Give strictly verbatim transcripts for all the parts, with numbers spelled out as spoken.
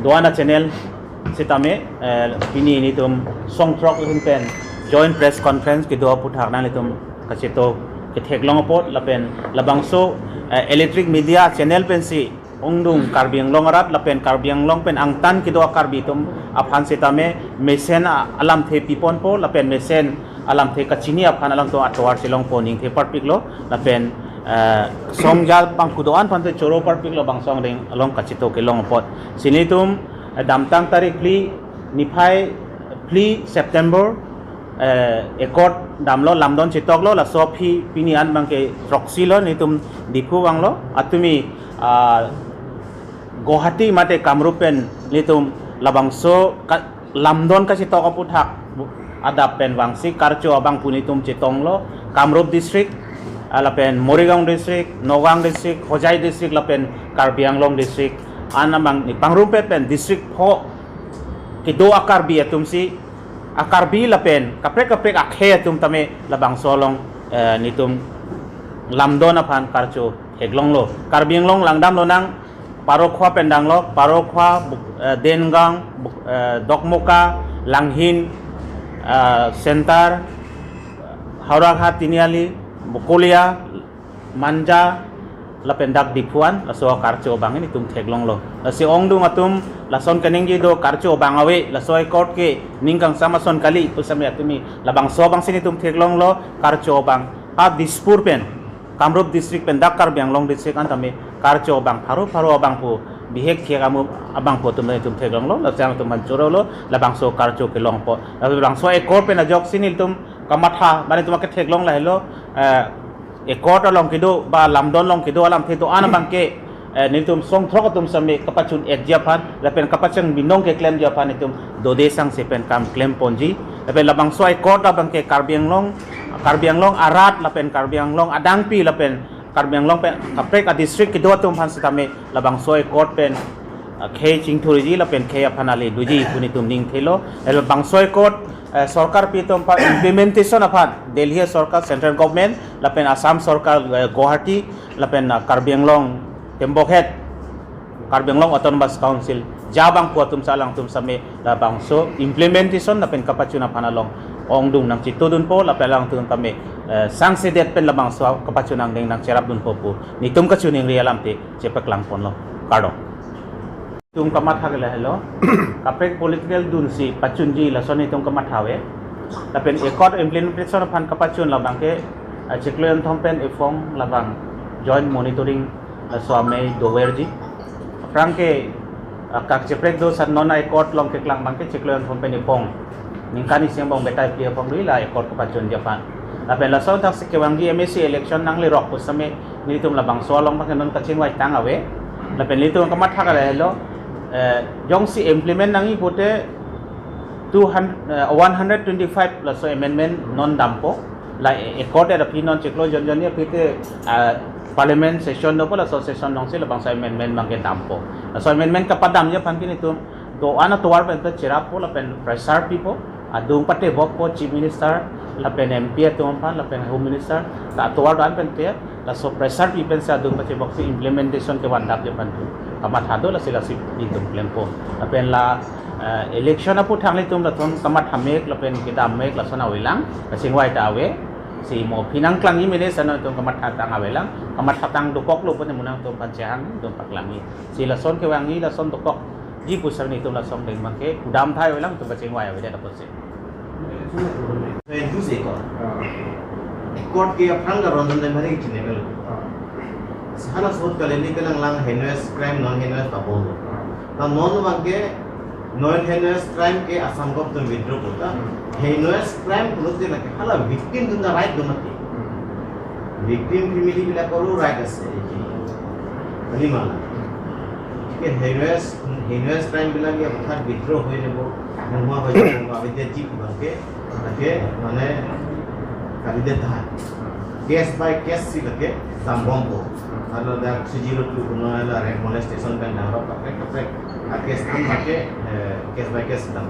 Do-an a-channel sitame, eh, pini nelitum song throk ahin pen joint press conference kedo aphuthak nanglitum kachito ketheklong apot lapen labangso, eh, electric media channel pensi ongdung Karbi Anglong arat lapen Karbi Anglong pen angtan kedo a-Karbi atum aphan sitame mesen a-, alamthe piponpo lapen mesen alamthe kachini aphan alangtum atovar si longpo ningthe parpiklo lapen, eh, songja bangphu do-an aphan te choro parpiklo bangso angdeng along kachito kelong apot. Si nelitum, eh, damtang tarik phli niphai phli September, eh, accord damlo, lamdon chetoklo, laso aphi pini an abangke throksi lo nelitum Diphu vanglo, atumi, ah, Guwahati mate Kamrup pen nelitum labangso ka-, lamdon kachetok aphuthak adap pen vangsi karcho abang pu nelitum chetonglo, Kamrup district, ah, lapen Morigaon district, Nagaon district, Hojai district lapen Karbi Anglong district an abang nipangrumpet pen district pho kedo a-Karbi atum si, a-Karbi lapen kaprek kaprek akhei atum tame labangso along, eh, nelitum lamdon aphan karcho theklonglo. Karbi Anglong langdam lonang, Parokhowa pen danglo, Parokhowa, Buk-, eh, Dengang, Buk-, eh, Dokmoka, Langhin, eh, Center, Howraghat, Tiniali, Bokolia, Manja, lapen dak Diphu an, laso karcho abang nelitum theklonglo. Lasi ongdung atum lason keningje do, karcho abang ave, laso accord ke ning kangsam ason kali pu sitame atumi labangso abang si nelitum theklonglo, karcho abang. Ha Dispur pen, Kamrup district pen dak Karbi Anglong district an tame karcho abang pharo pharo abang pu, bihek thek amu abang pu atum nelitum theklonglo, lasi alangtum aphan chorolo, labangso karcho kelong apot. Labangso accord pen ajoksi nelitum kamatha, mane atum ke theklong lahelo, eh, accord along kedo ba lamdon along kedo alamthe do-an abangke, eh, nelitum song throk atum sitame kapachun-etji aphan lapen kapachang binong keklemji aphan nelitum dode sangse pen kam klemponji. Lapen labangso accord abangke Karbi Anglong, Karbi Anglong arat lapen Karbi Anglong adangpi lapen Karbi Anglong pen kaprek a-district kedo atum aphan sitame labangso accord pen, ah, khei chingthurji lapen khei aphan ale doji pu nelitum ningthelo. Labangso accord, eh, sorkar pi atum aphan implementation aphan Delhi sorkar, central government, lapen Assam sorkar, eh, Guwahati, lapen, ah, Karbi Anglong tembokhet, Karbi Anglong Autonomous Council, ja bang pu atum si alangtum sitame labangso implementation lapen kapachun aphan along ongdung nangchitodunpo lapen alangtum tame, eh, sangsedet pen labangso kapachun angdeng nangcherapdunpo pu nelitum kachiningri alamthe chepaklangponlo. Kardom. Nelitum kamatha ke lahelo. Kaprek political dunsi pachunji lason nelitum kamatha ave. Lapen accord implementation aphan kapachun labangke, ah, chiklo kethom pen ephong labang joint monitoring, ah, laso amei doverji. Aphrang ke, ah, kak cheprek do san non accord along keklang abangke chiklo kethom pen ephong. Ningkan isi angbong betai phli ephong ri la accord kapachunji aphan. Lapen laso thaksi kevangji M A C election nanglerok pu sitame nelitum labangso along abangke non kachingvai tang ave. Lapen nelitum kamatha ke lahelo, eh, jongsi implement nangji pute two hundred, eh, one hundred twenty-five laso amendment non dampo. La accord aphi non chiklo jon jon aphi te, ah, parliament session dopo, laso session alongsi labangso amendment abangke dampo. Laso amendment kapadamji aphan ke nelitum do-an atovar pen ta cherappo lapen pressure pipo, adung patebokpo Chief Minister lapen M P atum aphan lapen Home Minister, ta atovar do-an pen te laso pressure pi pensi adung pateboksi implementation kevandapji aphan kamatha do, lasi lasi nelitum klempo. Lapen la, eh, election aphuthak nelitum lason kamatha mek lapen kedam mek lason avelang, kachingvai ta ave. Si mo aphi nangklangji mene sano nelitum kamatha tang avelang, kamatha tang dokoklo pute mo nangtum aphan chehang nelitum paklangji. Si lason kevangji lason dokokji pu sitame nelitum lason deng abangke pudam thai avelang, nelitum kachingvai avedet apotsi. Twenty-two se accord. Accord ke aphrang ta Ranjan Dengmari ke chine kalo. Sehana sot kali neli kelang lang heinous crime, non heinous ta bolo. Ta non abangke non heinous crime ke Assam government withdraw kota. Heinous crime pulote lake hala victim atum ta right do mati. Victim family bilakoro right ase. Ani mala. Ke heinous, heinous crime bilak ya hothat withdraw hoi jabo, mohua hoi jabo, abidya jip abangke, lake, mane, kali de thai. Case by case si lake dambompo. Aro dak C G road tu kuno la rape molestation pen dam rok kaprek kaprek. A case an lake, eh, case by case dam.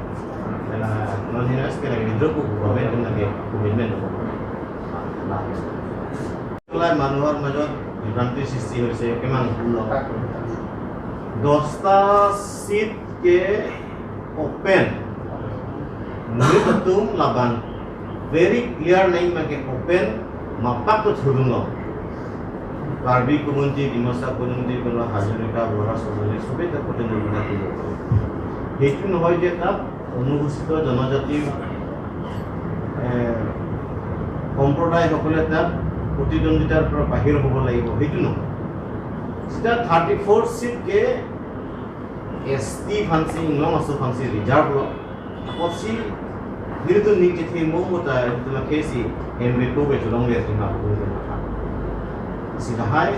La non heinous ke lake withdraw ko government kan lake commitment ko. Lah. Lai manuhor majot bibranti sristi hoise kemang pulo. Dosta seat ke open. Nelitum labang very clear nangji abang ke open, mapak to thudunlo. Karbi community, Dimasa community, কোনোবা হাজৰিকা, বৰা, চৌধুৰী, সবেই তাত প্ৰতিদ্বন্দ্বিতা কৰিব পাৰে। সেইটো নহয় যে তাত অনুসূচিত জনজাতি, এ, সম্প্ৰদায়সকলে তাত প্ৰতিদ্বন্দ্বিতাৰ পৰা বাহিৰ হ'ব লাগিব, সেইটো নহয়। যেতিয়া থাৰ্টি ফ'ৰ চিটকে এছ টি aphansi, Inglong aso aphansi reserve lo. Apotsi nelitum ning chethe mo mo ta, nelitum la kesi M B ko be cholong le sima ko de mata. Si lahai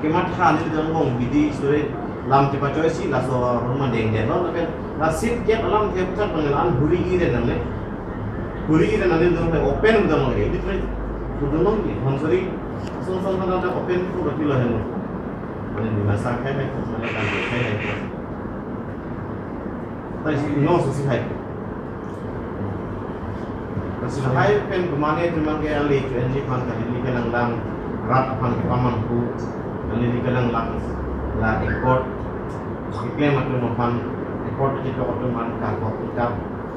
kematha nelitum angbong bidi sore lam chepachoisi, laso rumah deng deng lo, lapen la seat gap alam ke putar pangelan huri ire nangne. Huri ire nangne dong open dong lagi. Di tre kudunong ni, hansori, song song kana ta open ko berarti lo heno. Mane Dimasa khai hai ko, mane kan khai hai ko. Tadi si Inglong aso si hai ko. Lasi lahai pen kemane cuma ke ahli H O N G aphan kali ni kelang lang, rat aphan kepamanghu, kali ni kelang lang, la accord, iklem atum aphan, accord ketok atum aphan, karkok ikap,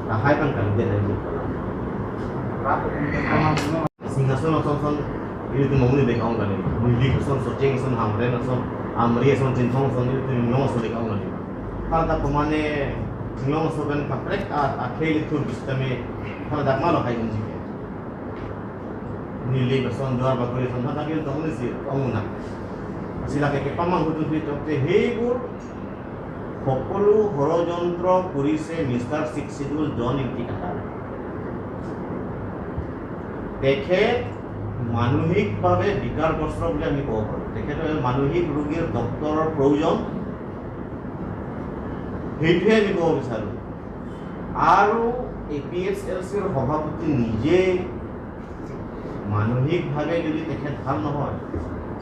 lahai aphan kali dia lagi. Singhason ason son, ilitum mangni bek ong kali. Mili ason, Socheng ason, Hamren ason, Amri ason, Chinthong ason, ilitum Inglong aso bek ong kali. Hal ta pemane Inglong aso pen kaprek a, akhei ilitum bisitame, hal dak malo hai unji ke. Nili ason, Duar Bagori ason, hal dak ilitum ni si ong na. Sila ke kepamanghu tu si chokte hebur সকলো ষড়যন্ত্ৰ কৰিছে mister six schedule জন ইংতি কাথাৰ। তেখেত মানসিকভাৱে বিকাৰগ্ৰস্ত বুলি আমি ক'ব পাৰোঁ। তেখেতৰ মানসিক ৰোগীৰ ডক্তৰৰ প্ৰয়োজন, সেইটোৱে আমি ক'ব বিচাৰোঁ। আৰু এ পি এইচ এল চিৰ সভাপতি নিজে মানসিকভাৱে যদি তেখেত ভাল নহয়,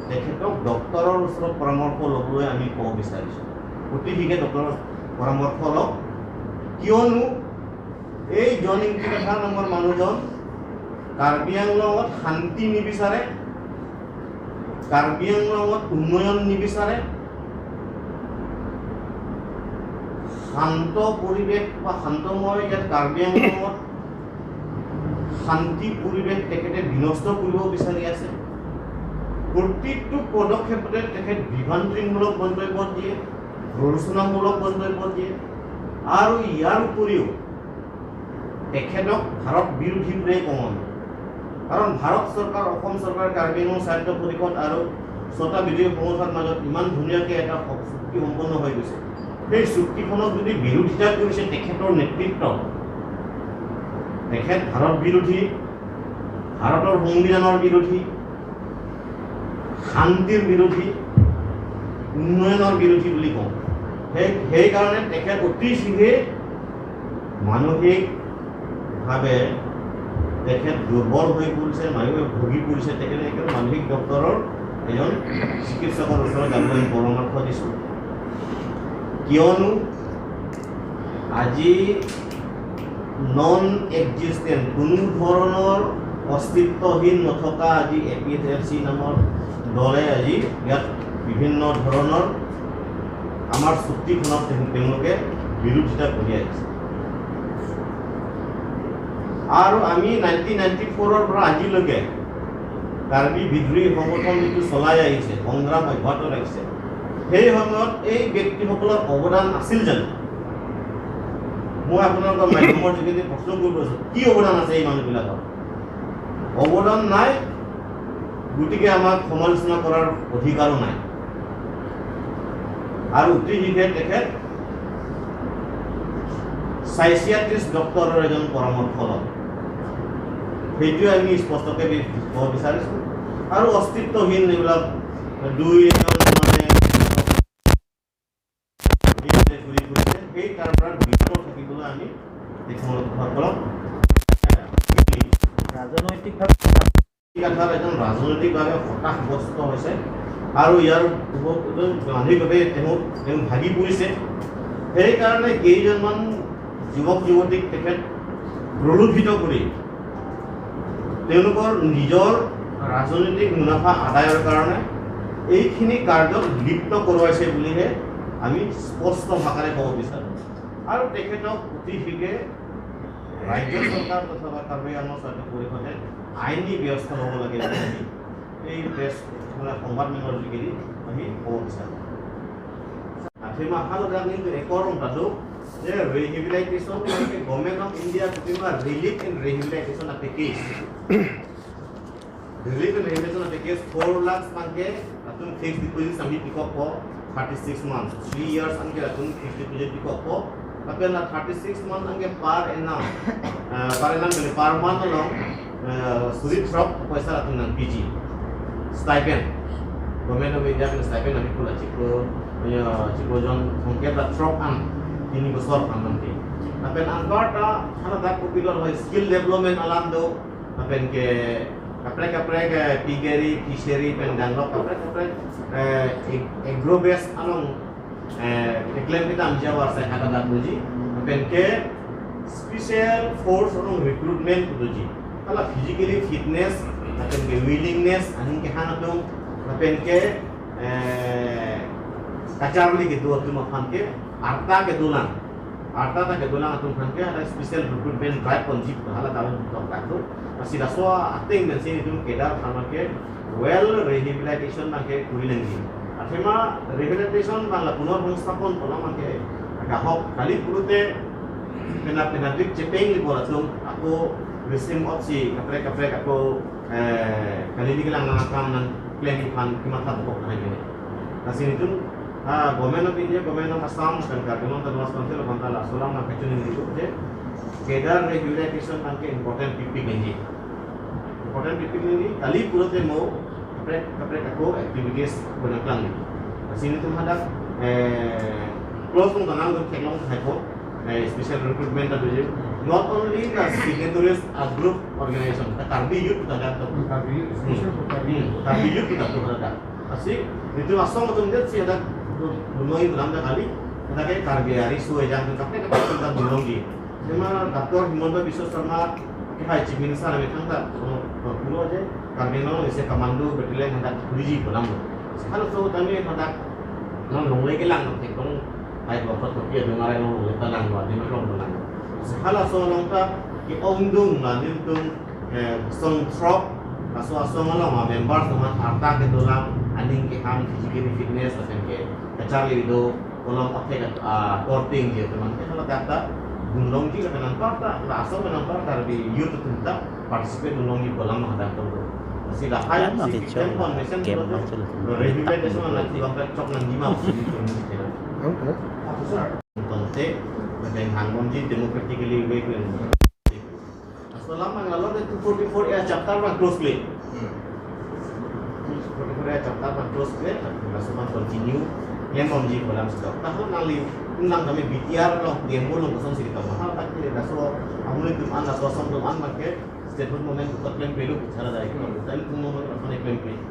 তেখেতক ডক্তৰৰ ওচৰত পৰামৰ্শ ল'বলৈ আমি ক'ব বিচাৰিছোঁ। অতি শীঘ্ৰে ডক্তৰৰ পৰামৰ্শ লওক, কিয়নো এই জন ইংতি কাথাৰ নামৰ মানুহজন কাৰ্বি আংলঙত শান্তি নিবিচাৰে, কাৰ্বি আংলঙত উন্নয়ন নিবিচাৰে। শান্ত পৰিৱেশ বা শান্তময় ইয়াত কাৰ্বি আংলঙত শান্তি পৰিৱেশ তেখেতে বিনষ্ট কৰিব বিচাৰি আছে। প্ৰতিটো পদক্ষেপতে তেখেত বিভ্ৰান্তিমূলক মন্তব্য দিয়ে, প্ৰৰোচনামূলক মন্তব্য দিয়ে। আৰু ইয়াৰ উপৰিও তেখেতক ভাৰত বিৰোধী বুলিয়ে কওঁ আমি। কাৰণ ভাৰত চৰকাৰ, অসম চৰকাৰ, কাৰ্বি আংলং স্বায়ত্ত পৰিষদ আৰু ছটা বিদেশী সংস্থাৰ মাজত ইমান ধুনীয়াকৈ এটা স-, চুক্তি সম্পন্ন হৈ গৈছে। সেই চুক্তিখনক যদি বিৰোধিতা কৰিছে তেখেতৰ নেতৃত্ব, তেখেত ভাৰত বিৰোধী, ভাৰতৰ সংবিধানৰ বিৰোধী, শান্তিৰ বিৰোধী, উন্নয়নৰ বিৰোধী বুলি কওঁ। সেই, সেইকাৰণে তেখেত অতি শীঘ্ৰে মানসিকভাৱে তেখেত দুৰ্বল হৈ পৰিছে, মানসিক ভুগি পৰিছে। তেখেতে একেবাৰে মানসিক ডক্তৰৰ এজন চিকিৎসকৰ ওচৰত যাবলৈ পৰামৰ্শ দিছোঁ। কিয়নো আজি নন এক্সিষ্টেণ্ট, কোনো ধৰণৰ অস্তিত্বহীন নথকা আজি এ পি এইচ এল চি নামৰ দলে আজি ইয়াত বিভিন্ন ধৰণৰ আমাৰ চুক্তিখনক তেও-, তেওঁলোকে বিৰোধিতা কৰি আহিছে। আৰু আমি নাইনটিন নাইনটি ফ'ৰৰ পৰা আজিলৈকে কাৰ্বি বিদ্ৰোহী সংগঠন যিটো চলাই আহিছে, সংগ্ৰাম অব্যাহত ৰাখিছে, সেই সময়ত এই ব্যক্তিসকলৰ অৱদান আছিল জানো? মই আপোনালোকৰ মাধ্যমৰ যোগেদি প্ৰশ্ন কৰিব বিচাৰিছোঁ, কি অৱদান আছে এই মানুহবিলাকৰ? অৱদান নাই, গতিকে আমাক সমালোচনা কৰাৰ অধিকাৰো নাই। আৰু অতি শীঘ্ৰে তেখেত চাইচিয়াট্ৰিষ্ট ডক্তৰৰ এজন পৰামৰ্শ লওক, সেইটোৱে আমি স্পষ্টকৈ বি-, ক'ব বিচাৰিছোঁ। আৰু অস্তিত্বহীন এইবিলাক দুই এজন মানে ঘূৰি ফুৰিছে, সেই তাৰ পৰা বিৰত থাকিবলৈ আমি তেখেতসকলক ৰাজনৈতিকভাৱে কাথাৰ এজন ৰাজনৈতিকভাৱে হতাশগ্ৰস্ত হৈছে আৰু ইয়াৰ মানসিকভাৱে তেওঁ, তেওঁ ভাগি পৰিছে। সেইকাৰণে কেইজনমান যুৱক যুৱতীক তেখেত প্ৰলোভিত কৰি তেওঁলোকৰ নিজৰ ৰাজনৈতিক মুনাফা আদায়ৰ কাৰণে এইখিনি কাৰ্যত লিপ্ত কৰোৱাইছে বুলিহে আমি স্পষ্ট ভাষাৰে ক'ব বিচাৰোঁ। আৰু তেখেতক অতি শীঘ্ৰে ৰাজ্য চৰকাৰ তথা কাৰ্বি আংলং স্বায়ত্তশাসিত পৰিষদে আইনী ব্যৱস্থা ল'ব লাগে বুলি আমি এই প্ৰেছ, মানে, সংবাদ মেলৰ যোগেদি আমি ক'ব বিচাৰোঁ। Athema haladak nelitum ekorong ta do, je rehabilitation, Government of India athema relief and rehabilitation a package. Relief and rehabilitation a package four lakhs abangke latum fixed deposit sami pikokpo thirty-six months, three years abangke latum fixed deposit pikokpo. Lapen la thirty-six months abangke per annum, eh, per annum kali, per month along, eh, suri throk poisa latum nangpiji. Stipend. Government of India pen stipend nangpi pu la chiklo, ya, chiklo jon thomkep ra throk an, tini bosor an nangpi. Lapen anparta haladak kopilo, skill development alam do, lapen ke kaprek kaprek, eh, piggery, fishery pen danglok kaprek kaprek, eh, ag-, agro based along, eh, keklem kedamji avarsai haladak doji, lapen ke special force along recruitment doji. Hala physically fitness, lapen ke willingness, aning kehang atum, lapen ke, eh, kacharli kedo atum aphan ke, arta kedolang. Arta ta kedolang atum aphan ke, ada special recruitment drive ponji, hala tahun tok dak tu. Lasi laso ateng pensi nelitum cadre aphan ke well rehabilitation abangke kuri nangji. Athema rehabilitation abang la punorsongsthapan pu alam abangke kahok kali pulote penap penapdik chepengli bor atum ako resume opsi kaprek kaprek ako, eh, kali ni kelang nang akam nangklemji aphan kematha dokok nangji. Lasi nelitum, ah, Government of India, Government of Assam, lapen Karbi Anglong Autonomous Council aphan ta laso alam nangkachiningri je cadre rehabilitation abangke important pipik nangji. Important pipik nangji, kali pulote mo kaprek kaprek ako activities bonang klang nangji. Lasi nelitum hadak, eh, close mung tanang dun theklong thaipo, eh, special recruitment ta doji. Not only the signatories a group organization, the Karbi Youth ta dak to. Karbi Youth, special for Karbi Youth. Hmm, Karbi Youth ta to hadak. Lasi nelitum asong atum det si hadak dun-, dunlongji pu alam ta kali, hadak ke Karbi ariso ejang atum kaprek kaprek atum ta dunlongji. Athema Doctor Himanta Biswa Sarma kehai Chief Minister amethang ta, uh, uh, pulo je Karbi Anglong isi commando battalion hadak khuliji pu alam lo. Halaso tame hadak non longle kelang theklong hai bokot kopi adung arai longle ta langlo, adim along ta langlo. Halaso along ta ke-ongdung la nelitum, eh, song throk, laso asong along a members atum aphan arta kedolang, aning kehang, physical fitness, lapen ke kacharli do, kolom athek, ah, korting je teman ke haladak ta dunlongji lapen anparta, la asong pen anparta Karbi Youth atum ta participate dunlongji pu alam hadak to. Lasi lahai, ya, si nanti Christian coba Foundation game pulote, aja lah. Rehabilitation alam si bangka chok nangji ma, si itu ni kira. Oke. Konte, dengan hangonji democratically way kira. Laso alam abang lalo de two forty-four A chapter abang close kle. Hmm. Two forty-four A chapter abang close kle, laso abang continue. Yang mau ji bolam sedok. Tahun nali, undang kami B T R lo, dia mulung kosong sih kita mahal, tapi laso amun itu an, laso asong itu an, make statehood movement buka klem pelu, bicara dari itu, dan itu movement apa nih klem pelu.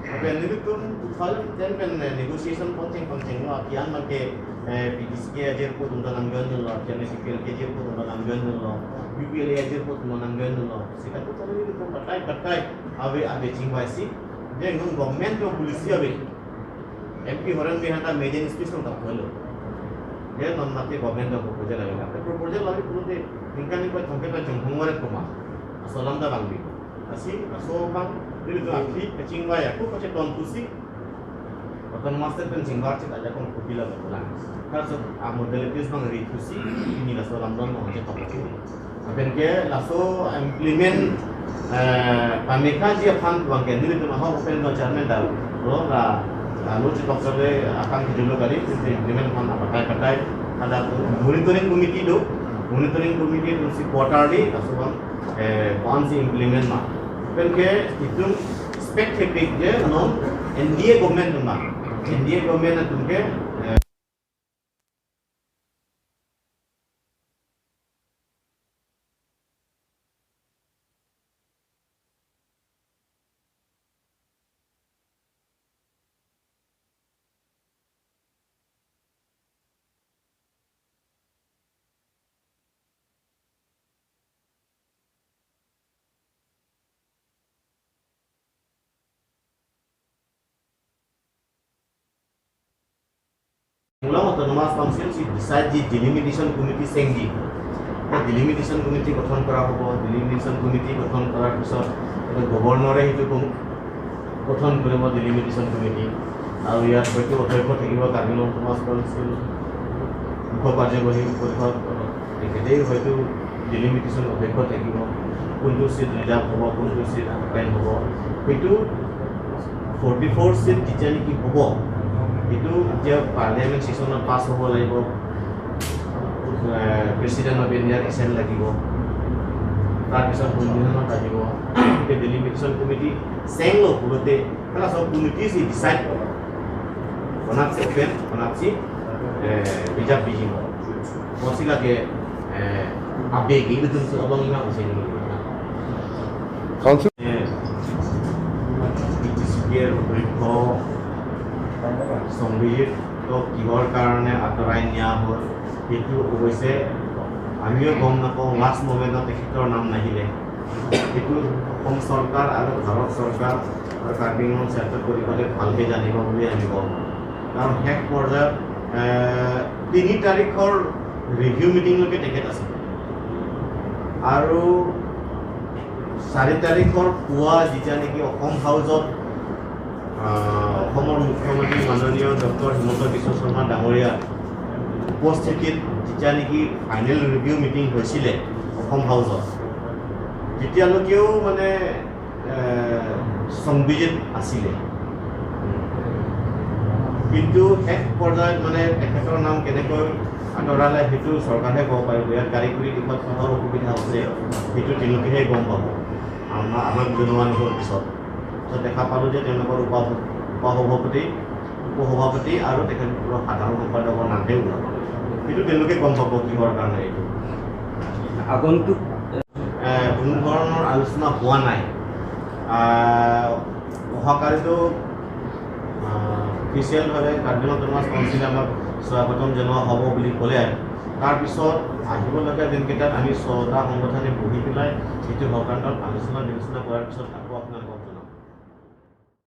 Lapen nelitum two thousand ten pen, eh, negotiation poncheng poncheng lo, apian abangke, eh, P D C K ajirpo atum ta nangjoin lo, apian P P L K ajirpo atum ta nangjoin lo, U P L A ajirpo atum ta nangjoin lo. Sita tu kami nelitum batai batai ave ave chingvai si. Dia ngun government to polisi ave. M P Horen Bey aphanta maiden speech nangtap lo. Dia non mati government to proposal ave. Proposal ave pulote ningkan ni koi thomkep ta chonghong varet komat. Laso alam ta bang bi. Lasi, laso abang, nelitum aphi kachingvai ako kacheton pusi. Autonomous state pen chingvai chit ajakong kopilo pulang. Laso amodalities abang ri pusi, pini laso alam abang chetok. Lapen ke laso implement, eh, pamekaji aphan abangke nelitum ahok pen do chairman ta. Lo la, la lo chetok sale akan kejulo kali, implement aphan apatai patai. Ada monitoring committee do, monitoring committee do si quarterly, laso abang eh, ko-an si implement ma. Lapen ke itum expect thepik je non N D A government atum ma. N D A government atum ke, eh, Shillong Autonomous Council si decide ji delimitation committee sengji. Delimitation committee গঠন কৰা হ'ব। Delimitation committee গঠন কৰাৰ পিছত গভৰ্ণৰে সেইটো কম- গঠন কৰিব ডেলিমিটেশ্যন কমিটি। আৰু ইয়াত হয়তো অধ্যক্ষ থাকিব কাৰ্বি আংলং অট'নমাছ কাউন্সিল মুখ্য কাৰ্যবাহী পৰিষদ, তেখেতেই হয়তো ডেলিমিটেশ্যন অধ্যক্ষ থাকিব, কোনটো চিট ৰিজাৰ্ভ হ'ব, কোনটো চিট অকুপাইড হ'ব। সেইটো ফৰ্টি ফ'ৰ চিট যেতিয়া নেকি হ'ব, সেইটো যেতিয়া পাৰ্লিয়ামেণ্ট ছেছনত পাছ হ'ব লাগিব, প্ৰেচিডেণ্ট অফ ইণ্ডিয়াৰ এচেণ্ট লাগিব, তাৰপিছত সংবিধানত লাগিব। ডেলিমিটেশ্যন committee senglo pulote, hala sob committee si decide ko. Konatsi open, konatsi, eh, bijap bijing. Konsi lake, eh, abegi itu tentu abang ina usin. Council. Eh, B T C P ৰ অধ্যক্ষ সংবিজিত তো কিহৰ কাৰণে আঁতৰাই নিয়া হ'ল, সেইটো অৱশ্যে আমিও গম নাপাওঁ। লাষ্ট মমেণ্টত তেখেতৰ নাম নাহিলে। সেইটো অসম চৰকাৰ আৰু ভাৰত চৰকাৰ আৰু কাৰ্বি আংলং স্বায়ত্ত পৰিষদে ভালকে জানিব বুলি আমি গম পাওঁ। কাৰণ শেষ পৰ্যায়ত, এ, তিনি তাৰিখৰ ৰিভিউ মিটিঙলৈকে তেখেত আছিল। আৰু চাৰি তাৰিখৰ পুৱা যেতিয়া নেকি অসম হাউচত, আহ, অসমৰ মুখ্যমন্ত্ৰী মাননীয় ডক্টৰ হিমন্ত বিশ্ব শৰ্মা ডাঙৰীয়াৰ উপস্থিতিত যেতিয়া নেকি ফাইনেল ৰিভিউ মিটিং হৈছিলে অসম হাউচত, তেতিয়ালৈকেও মানে, এ, সংবিজিত আছিলে। কিন্তু শেষ পৰ্যায়ত মানে তেখেতৰ নাম কেনেকৈ আঁতৰালে সেইটো চৰকাৰে ক'ব পাৰিব। ইয়াত কাৰিকৰী দিশত কিহৰ অসুবিধা হৈছে সেইটো তেওঁলোকেহে গম পাব। আমা-, আমাক জনোৱা নহ'ল পিছত। পিছত দেখা পালোঁ যে তেওঁলোকৰ উপ-, উপসভাপতি, উপসভাপতি আৰু তেখেতসকলৰ সাধাৰণ সম্পাদকৰ নামহে ওলাব। সেইটো তেওঁলোকে গম পাব কিহৰ কাৰণে এইটো। আগন্তুক এ, কোনো ধৰণৰ আলোচনা হোৱা নাই। আহ, অহাকালিতো, আহ, অফিচিয়েলভাৱে কাৰ্বি আংলং অট'নমাছ কাউন্সিলে আমাক স্বাগতম জনোৱা হ'ব বুলি ক'লে। তাৰপিছত আহিবলগীয়া দিনকেইটাত আমি ছটা সংগঠনে বহি পেলাই এইটো সংক্ৰান্তত আলোচনা বিলোচনা কৰাৰ পিছত আকৌ আপোনালোকক